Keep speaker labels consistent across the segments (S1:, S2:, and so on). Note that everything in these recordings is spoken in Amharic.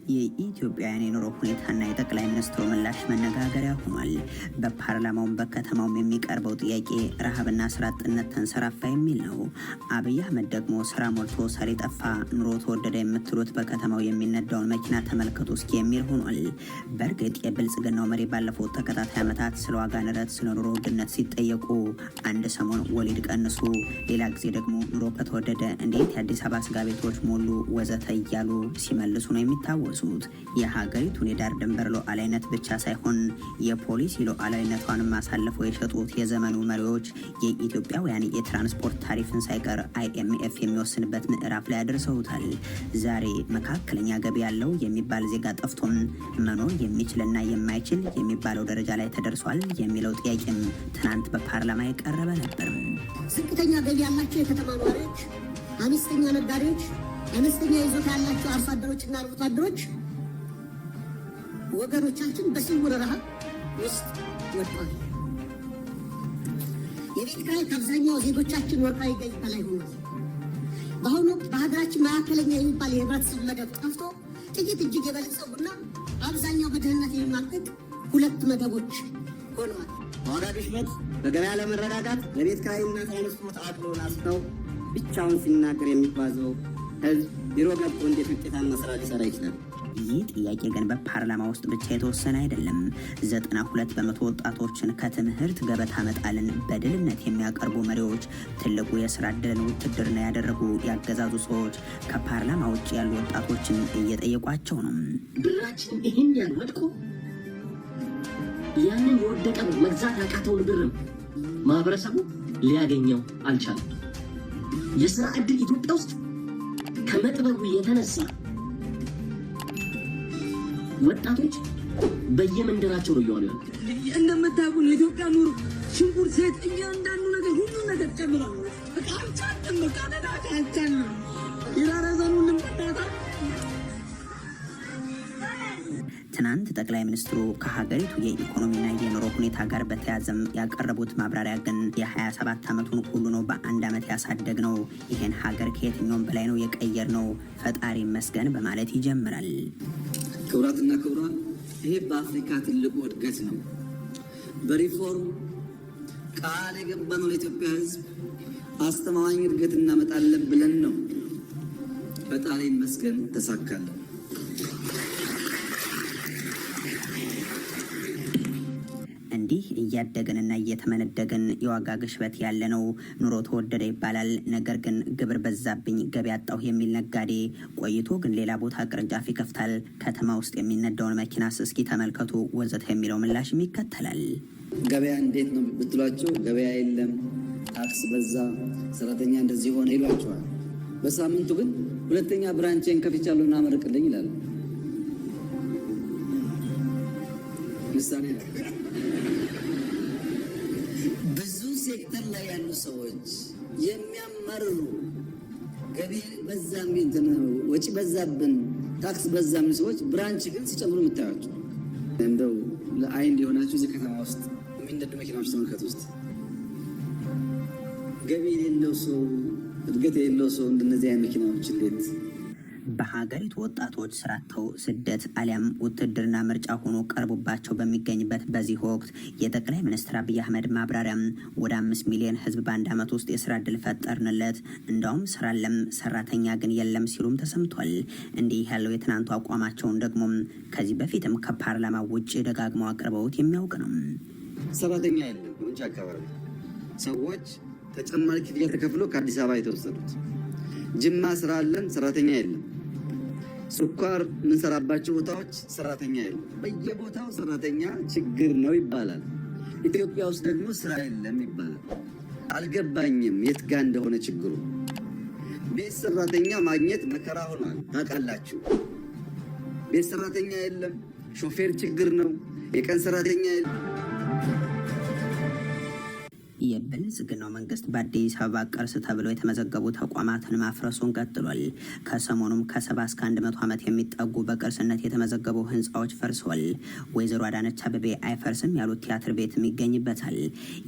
S1: የኢትዮጵያውያን የኑሮ ሁኔታና የጠቅላይ ሚኒስትሩ ምላሽ መነጋገሪያ ሆኗል። በፓርላማውም በከተማውም የሚቀርበው ጥያቄ ረሃብና ስራ አጥነት ተንሰራፋ የሚል ነው። አብይ አህመድ ደግሞ ስራ ሞልቶ ሰሪ ጠፋ፣ ኑሮ ተወደደ የምትሉት በከተማው የሚነዳውን መኪና ተመልከቱ እስኪ የሚል ሆኗል። በእርግጥ የብልጽግናው መሪ ባለፉት ተከታታይ ዓመታት ስለ ዋጋ ንረት፣ ስለ ኑሮ ውድነት ሲጠየቁ አንድ ሰሞን ወሊድ ቀንሱ፣ ሌላ ጊዜ ደግሞ ኑሮ ከተወደደ እንዴት የአዲስ አበባ ስጋ ቤቶች ሞሉ ወዘተ እያሉ ሲመልሱ ነው የሚታወሱ። የሀገሪቱን የዳር ድንበር ሉዓላዊነት ብቻ ሳይሆን የፖሊሲ ሉዓላዊነቷንም አሳልፈው የሸጡት የዘመኑ መሪዎች የኢትዮጵያውያን የትራንስፖርት ታሪፍን ሳይቀር አይኤምኤፍ የሚወስንበት ምዕራፍ ላይ አድርሰውታል። ዛሬ መካከለኛ ገቢ ያለው የሚባል ዜጋ ጠፍቶም መኖር የሚችልና የማይችል የሚባለው ደረጃ ላይ ተደርሷል የሚለው ጥያቄም ትናንት በፓርላማ የቀረበ ነበር።
S2: ዝቅተኛ ገቢ ያላቸው የከተማ ነዋሪዎች፣ አነስተኛ ነጋዴዎች፣ አነስተኛ ይዞታ ያላቸው አርሶ አደሮችና አርብቶ አደሮች ወገኖቻችን በስውር ረሃብ ውስጥ ወድቀዋል። የቤት ኪራይ ከአብዛኛው ዜጎቻችን ወርሃዊ ገቢ በላይ ሆኗል። በአሁኑ ወቅት በሀገራችን መካከለኛ የሚባል የህብረተሰብ መደብ ጠፍቶ ጥቂት እጅግ የበለጸጉና አብዛኛው በድህነት የሚማቅቅ ሁለት መደቦች ሆነዋል።
S3: በዋጋ ግሽበት፣ በገበያ አለመረጋጋት፣ በቤት ኪራይና ትራንስፖርት አድሎን አስተው ብቻውን ሲናገር የሚጓዘው ህዝብ ቢሮ ገብቶ እንዴት ውጤታማ ስራ ሊሰራ ይችላል?
S1: ይህ ጥያቄ ግን በፓርላማ ውስጥ ብቻ የተወሰነ አይደለም። 92% ወጣቶችን ከትምህርት ገበታ መጣልን በድልነት የሚያቀርቡ መሪዎች፣ ትልቁ የስራ እድልን ውትድርና ያደረጉ ያገዛዙ ሰዎች ከፓርላማ ውጭ ያሉ ወጣቶችን እየጠየቋቸው ነው።
S4: ብራችን ይህን ያህል ወድቆ ያንን የወደቀ ብር መግዛት ያቃተውን ብርም ማህበረሰቡ ሊያገኘው አልቻለም። የስራ እድል ኢትዮጵያ ውስጥ ከመጥበቡ የተነሳ ወጣቶች በየመንደራቸው ነው እየዋሉ ያሉት።
S5: እንደምታውቁን የኢትዮጵያ ኑሮ ሽንኩርት፣ ዘይት፣ እያንዳንዱ ነገር ሁሉ ነገር ጨምሯል። በቃ አልቻልንም። በቃ ነዳጅ አልቻልንም። ይራረዘኑልን በእናትህ።
S1: ትናንት ጠቅላይ ሚኒስትሩ ከሀገሪቱ የኢኮኖሚና የኑሮ ሁኔታ ጋር በተያያዘም ያቀረቡት ማብራሪያ ግን የ27 ዓመቱን ሁሉ ነው በአንድ ዓመት ያሳደግ ነው፣ ይህን ሀገር ከየትኛውም በላይ ነው የቀየር ነው፣ ፈጣሪ ይመስገን በማለት ይጀምራል።
S6: ክቡራትና ክቡራን፣ ይሄ በአፍሪካ ትልቁ እድገት ነው። በሪፎርም ቃል የገባነው ለኢትዮጵያ ሕዝብ አስተማማኝ እድገት እናመጣለን ብለን ነው። ፈጣሪ ይመስገን ተሳካለን።
S1: እንዲህ እያደገንና እየተመነደግን የዋጋ ግሽበት ያለ ነው፣ ኑሮ ተወደደ ይባላል። ነገር ግን ግብር በዛብኝ ገቢ አጣሁ የሚል ነጋዴ ቆይቶ ግን ሌላ ቦታ ቅርንጫፍ ይከፍታል። ከተማ ውስጥ የሚነዳውን መኪናስ እስኪ ተመልከቱ ወዘተ የሚለው ምላሽም ይከተላል።
S6: ገበያ እንዴት ነው ብትሏቸው፣ ገበያ የለም፣ ታክስ በዛ፣ ሰራተኛ እንደዚህ ሆነ ይሏቸዋል። በሳምንቱ ግን ሁለተኛ branch ኤን ከፍቻለሁ እና መርቅልኝ ይላል። ምሳሌ ነው። ብዙ ሴክተር ላይ ያሉ ሰዎች የሚያማርሩ ገቢ በዛ፣ ወጪ በዛብን፣ ታክስ በዛ የሚሉ ሰዎች branch ግን ሲጨምሩ የምታያቸው እንደው ለአይን እንዲሆናችሁ እዚህ ከተማ ውስጥ የሚነዱ መኪናዎች ተመልከቱ። ውስጥ ገቢ የሌለው ሰው፣ እድገት የሌለው ሰው እንደነዚህ አይነት መኪናዎች እንዴት
S1: በሀገሪቱ ወጣቶች ስራ አጥተው ስደት አሊያም ውትድርና ምርጫ ሆኖ ቀርቦባቸው በሚገኝበት በዚህ ወቅት የጠቅላይ ሚኒስትር አብይ አህመድ ማብራሪያም ወደ 5 ሚሊዮን ሕዝብ በአንድ ዓመት ውስጥ የስራ እድል ፈጠርንለት፣ እንዳውም ስራ አለም ሰራተኛ ግን የለም ሲሉም ተሰምቷል። እንዲህ ያለው የትናንቱ አቋማቸውን ደግሞ ከዚህ በፊትም ከፓርላማ ውጭ ደጋግመው አቅርበውት የሚያውቅ ነው።
S6: ሰራተኛ የለም። ወንጭ አካባቢ ሰዎች ተጨማሪ ክፍያ ተከፍሎ ከአዲስ አበባ የተወሰዱት። ጅማ ስራ አለን፣ ሰራተኛ የለም። ስኳር የምንሰራባቸው ቦታዎች ሰራተኛ የለም። በየቦታው ሰራተኛ ችግር ነው ይባላል። ኢትዮጵያ ውስጥ ደግሞ ስራ የለም ይባላል። አልገባኝም የት ጋ እንደሆነ ችግሩ። ቤት ሰራተኛ ማግኘት መከራ ሆኗል። ታውቃላችሁ። ቤት ሰራተኛ የለም። ሾፌር ችግር ነው። የቀን ሰራተኛ የለም።
S1: የብልጽግናው መንግስት በአዲስ አበባ ቅርስ ተብለው የተመዘገቡ ተቋማትን ማፍረሱን ቀጥሏል። ከሰሞኑም ከ70 እስከ 100 ዓመት የሚጠጉ በቅርስነት የተመዘገቡ ህንፃዎች ፈርሰዋል። ወይዘሮ አዳነች አቤቤ አይፈርስም ያሉት ቲያትር ቤትም ይገኝበታል።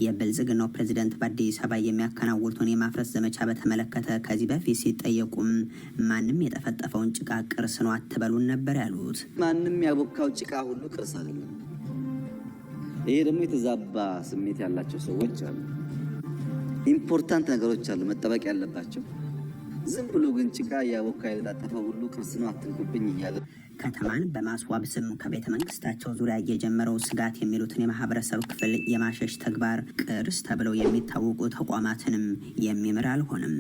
S1: የብልጽግናው ፕሬዚደንት በአዲስ አበባ የሚያከናውኑትን የማፍረስ ዘመቻ በተመለከተ ከዚህ በፊት ሲጠየቁም ማንም የጠፈጠፈውን ጭቃ ቅርስ ነው አትበሉን ነበር ያሉት።
S6: ማንም ያቦካው ጭቃ ሁሉ ቅርስ አይደለም። ይሄ ደግሞ የተዛባ ስሜት ያላቸው ሰዎች አሉ። Important ነገሮች አሉ መጠበቅ ያለባቸው። ዝም ብሎ ግን ጭቃ እያቦካ የለጣጠፈ ሁሉ ቅርስ ነው አትንኩብኝ እያለ
S1: ከተማን በማስዋብ ስም ከቤተ መንግስታቸው ዙሪያ የጀመረው ስጋት የሚሉትን የማህበረሰብ ክፍል የማሸሽ ተግባር ቅርስ ተብለው የሚታወቁ ተቋማትንም የሚምር አልሆነም።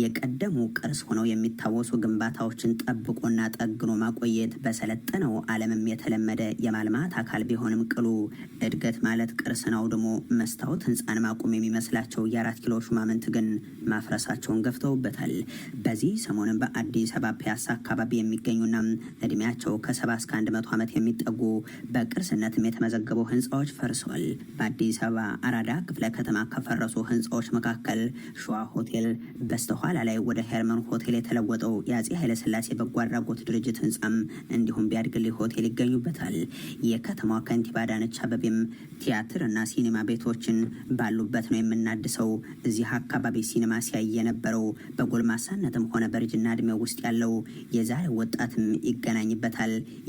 S1: የቀደሙ ቅርስ ሆነው የሚታወሱ ግንባታዎችን ጠብቆና ጠግኖ ማቆየት በሰለጠነው ዓለምም የተለመደ የማልማት አካል ቢሆንም ቅሉ እድገት ማለት ቅርስን አውድሞ መስታወት ህንፃን ማቆም የሚመስላቸው የ4 ኪሎ ሹማምንት ግን ማፍረሳቸውን ገፍተውበታል። በዚህ ሰሞንም በአዲስ አበባ ፒያሳ አካባቢ የሚገኙና እድሜያቸው ከ70 እስከ 100 ዓመት የሚጠጉ በቅርስነትም የተመዘገቡ ህንፃዎች ፈርሰዋል። በአዲስ አበባ አራዳ ክፍለ ከተማ ከፈረሱ ህንፃዎች መካከል ሸዋ ሆቴል፣ በስተኋላ ላይ ወደ ሄርመን ሆቴል የተለወጠው የአፄ ኃይለስላሴ በጎ አድራጎት ድርጅት ህንፃም እንዲሁም ቢያድግልኝ ሆቴል ይገኙበታል። የከተማዋ ከንቲባ አዳነች አቤቤም ቲያትር እና ሲኒማ ቤቶችን ባሉበት ነው የምናድሰው። እዚህ አካባቢ ሲኒማ ሲያይ የነበረው በጎልማሳነትም ሆነ በእርጅና እድሜው ውስጥ ያለው የዛሬው ወጣትም ይገናኝበታል።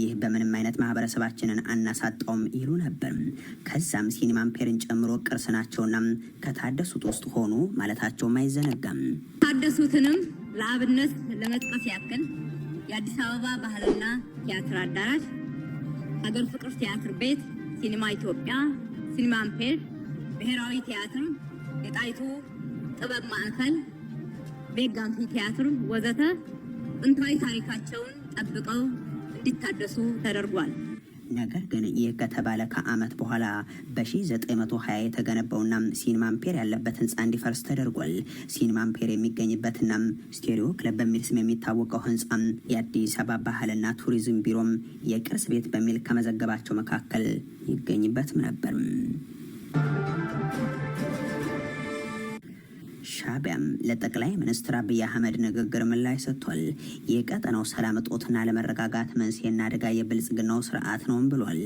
S1: ይህ በምንም አይነት ማህበረሰባችንን አናሳጣውም ይሉ ነበር። ከዛም ሲኒማ አምፔርን ጨምሮ ቅርስ ናቸውና ከታደሱት ውስጥ ሆኑ ማለታቸውም አይዘነጋም።
S7: ታደሱትንም ለአብነት ለመጥቀስ ያክል የአዲስ አበባ ባህልና ቲያትር አዳራሽ፣ ሀገር ፍቅር ቲያትር ቤት፣ ሲኒማ ኢትዮጵያ፣ ሲኒማ አምፔር፣ ብሔራዊ ቲያትር፣ የጣይቱ ጥበብ ማዕከል፣ ቤጋ አምፊ ቲያትር ወዘተ ጥንታዊ ታሪካቸውን ጠብቀው እንዲታደሱ ተደርጓል።
S1: ነገር ግን ይህ ከተባለ ከዓመት በኋላ በ1920 የተገነባውና ሲኒማ አምፔር ያለበት ህንፃ እንዲፈርስ ተደርጓል። ሲኒማ አምፔር የሚገኝበትና ስቴሪዮ ክለብ በሚል ስም የሚታወቀው ህንፃ የአዲስ አበባ ባህልና ቱሪዝም ቢሮም የቅርስ ቤት በሚል ከመዘገባቸው መካከል ይገኝበትም ነበር። ሻቢያም ለጠቅላይ ሚኒስትር አብይ አህመድ ንግግር ምላሽ ሰጥቷል። የቀጠናው ሰላም እጦትና አለመረጋጋት መንስኤና አደጋ የብልጽግናው ስርዓት ነውም ብሏል።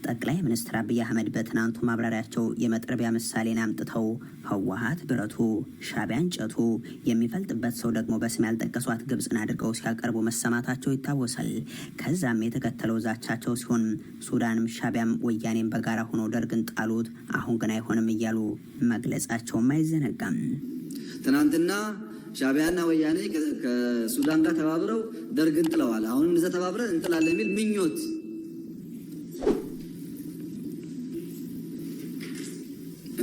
S1: ጠቅላይ ሚኒስትር አብይ አህመድ በትናንቱ ማብራሪያቸው የመጥረቢያ ምሳሌን አምጥተው ህወሀት ብረቱ፣ ሻቢያ እንጨቱ፣ የሚፈልጥበት ሰው ደግሞ በስም ያልጠቀሷት ግብፅን አድርገው ሲያቀርቡ መሰማታቸው ይታወሳል። ከዛም የተከተለው ዛቻቸው ሲሆን ሱዳንም ሻቢያም ወያኔም በጋራ ሆነው ደርግን ጣሉት፣ አሁን ግን አይሆንም እያሉ መግለጻቸውም አይዘነጋም።
S6: ትናንትና ሻቢያና ወያኔ ከሱዳን ጋር ተባብረው ደርግን ጥለዋል። አሁንም እዛ ተባብረን እንጥላለን የሚል ምኞት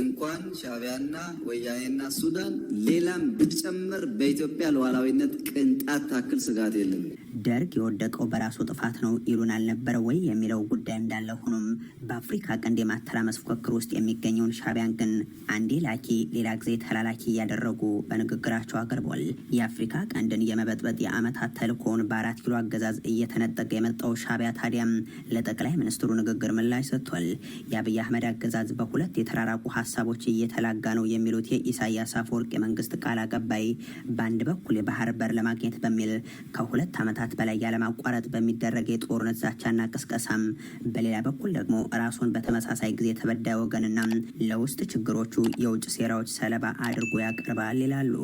S6: እንኳን ሻቢያና ወያኔና ሱዳን ሌላም ብትጨምር በኢትዮጵያ ሉዓላዊነት ቅንጣት ታክል ስጋት የለም።
S1: ደርግ የወደቀው በራሱ ጥፋት ነው ይሉን አልነበረ ወይ የሚለው ጉዳይ እንዳለ ሆኖም በአፍሪካ ቀንድ የማተራመስ ፉክክር ውስጥ የሚገኘውን ሻቢያን ግን አንዴ ላኪ ሌላ ጊዜ ተላላኪ እያደረጉ በንግግራቸው አቅርቧል። የአፍሪካ ቀንድን የመበጥበጥ የዓመታት ተልእኮውን በ4 ኪሎ አገዛዝ እየተነጠቀ የመጣው ሻቢያ ታዲያም ለጠቅላይ ሚኒስትሩ ንግግር ምላሽ ሰጥቷል። የአብይ አህመድ አገዛዝ በሁለት የተራራቁ ሀሳቦች እየተላጋ ነው የሚሉት የኢሳያስ አፈወርቅ የመንግስት ቃል አቀባይ በአንድ በኩል የባህር በር ለማግኘት በሚል ከ2 ዓመታት በላይ ያለማቋረጥ በሚደረግ የጦርነት ዛቻና ቅስቀሳም፣ በሌላ በኩል ደግሞ ራሱን በተመሳሳይ ጊዜ ተበዳይ ወገንና ለውስጥ ችግሮቹ የውጭ ሴራዎች ሰለባ አድርጎ ያቀርባል ይላሉ።